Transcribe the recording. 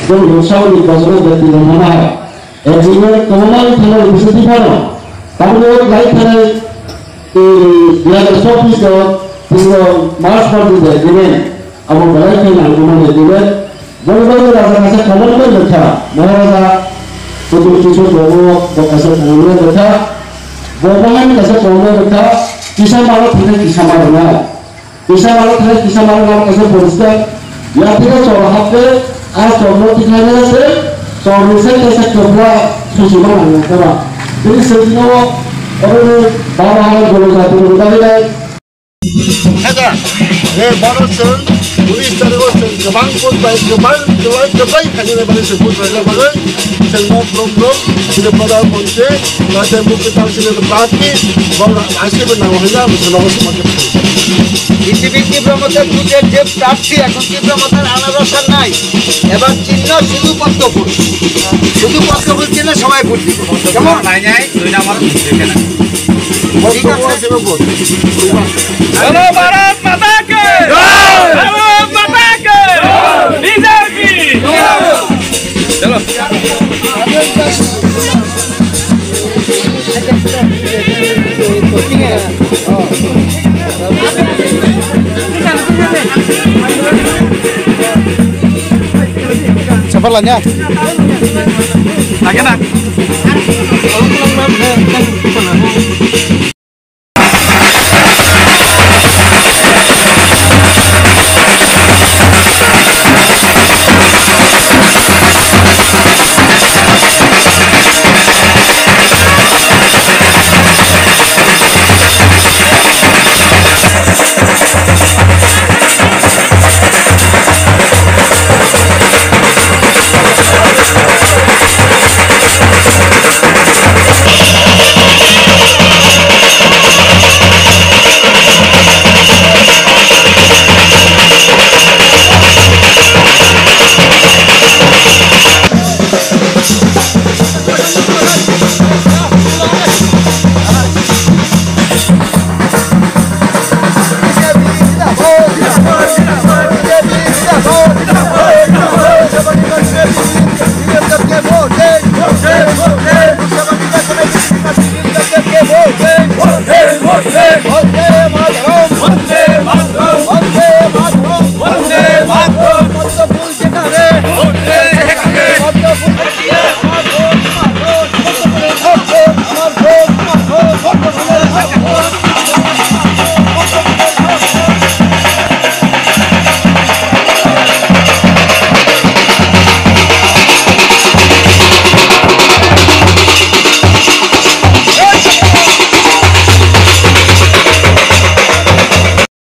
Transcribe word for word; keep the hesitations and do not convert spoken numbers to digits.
Chwng rwksaoni kochoma jati rwmano hai. Agreement kwbangma wngwi thangmani bisingtwi phano tabukno lai thanai, eh, Bihago sophisto twibo March monthni je agreement, abo belai khe nangkukmani agreement. Boni bagwi raja kaisa comment bai rwkha, Maharaja Kudur Kishore Bobo bo kaisa comment bai rwkha. Bo bahai kaisa comment bai rwkha, kisa mano thangwi kisa mano nai. Kisa mano thai, kisa mano nang kaisa poriskar. Yatheka chor hapte, a chorno tikhlai nai se, chorni sai kaisa kwbla sujima nang nang kama. Bini sujima o, oroni baba hala golo jati ni bagwi nai. Heda, he baro chwng, unis tarikh o chwng kwbang pon bai, kwbang kwbang kwbang khainani bagwi chwng pon bai bagwi, chwng no brum brum, chini pradhan montri, Nate mukti tangsini prarthi, bol aise be nang hanya, bisi nogo sumake. BJP তীব্র মতের জোটের যে প্রার্থী এখন তীব্র মতের আনারস আর নাই, এবার চিহ্ন শুধু পদ্মফুল, শুধু পদ্মফুল চিহ্নে সবাই ভোট দিব। কেমন? নাই, নাই, দুই নাম্বার ভোট দিবে না। ঠিক আছে। বলো ভারত মাতা কে! জয়! ভারত মাতা কে! জয়! বিজেপি! চলো। Sabar lah, ya. Lagi nak.